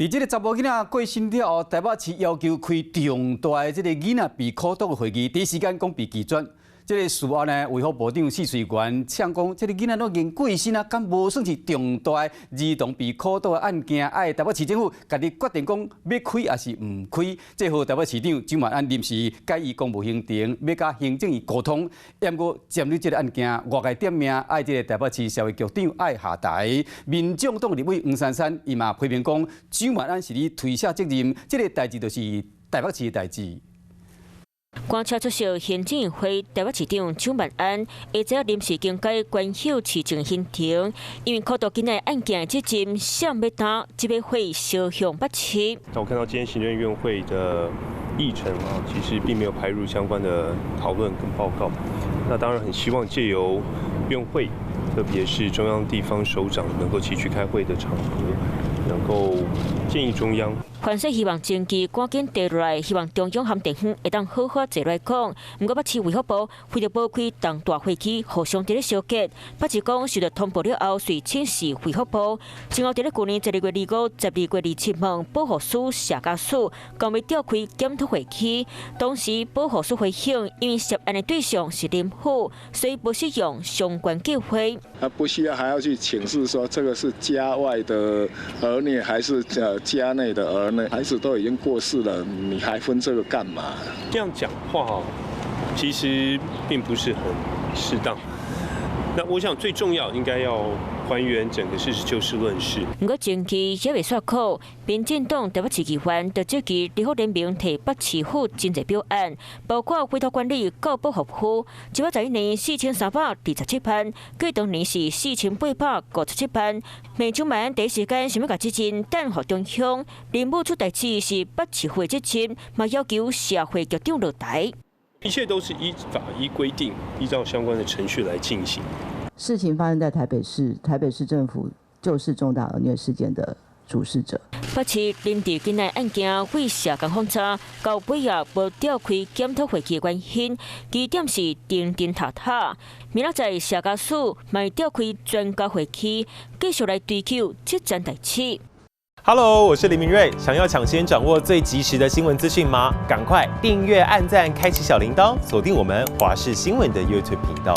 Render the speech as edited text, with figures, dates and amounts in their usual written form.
佇這个查某囡仔過身了後，台北市要求開重大的這个囡仔被苦毒的會議，第一時間講被拒絕。這个事後呢，衛福部長許瑞元嗆講，這个囡仔都已經過身啊，敢無算是重大兒童被苦毒的案件？愛台北市政府家己決定講欲開抑是毋開。這予台北市長蔣萬安臨時改移公務行程，欲佮行政院溝通。毋過針對這个案件，外界點名愛這个台北市社會局長愛下台。民眾黨立委黃珊珊伊嘛批評講，蔣萬安是咧推卸責任，這个代誌就是台北市的代誌。趕車出席行政院會，台北市長蔣萬安下晝臨時更改關休市政行程，因為苦毒囡仔案件的責任，誰欲擔？這擺會相向北市。那我看到今天行政院會的議程啊，其實並沒有排入相關的討論跟報告。那當然很希望借由院會，特別是中央地方首長能夠齊聚開會的場合，能夠建議中央。凡說希望證據趕緊提落來，希望中央和地方會當好好坐來講。毋過北市衛福部為著無開重大會議，互相佇咧相激。北市講收到通報了後，遂請示衛福部。之後佇咧舊年12月25、12月27問保護司、社家署，講欲召開檢討會議。當時保護司回應，因為涉案的對象是林婦，所以不適用相關計劃。他不需要還要去請示說，這個是家外的兒虐還是家內的兒虐？孩子都已經過世了，你還分這個幹嘛？這樣講話其實並不是很適當。那我想最重要應該要還原整個事實，就事論事。毋過證據猶未煞確，民進黨台北市議員就質疑立法聯盟提北市府真濟標案，包括委託管理到保護區，111年4327萬，過當年是4857萬。罵蔣萬安第一時間想欲共責任擔予中央，林武出代誌是北市府的責任，嘛要求社會局長落台。一切都是依法依規定，依照相關的程序來進行。事情發生在台北市，台北市政府就是重大兒虐事件的主事者。北市林鄭囡仔案件為社工訪查，到尾也無召開檢討會議的原因，疑點是定定塔塔。明仔載社家署嘛召開專家會議，繼續來追究這件代誌。 Hello，我是林明瑞。想要搶先掌握最及時的新聞資訊嗎？趕快訂閱、按讚、開啟小鈴鐺，鎖定我們華視新聞的 YouTube 頻道。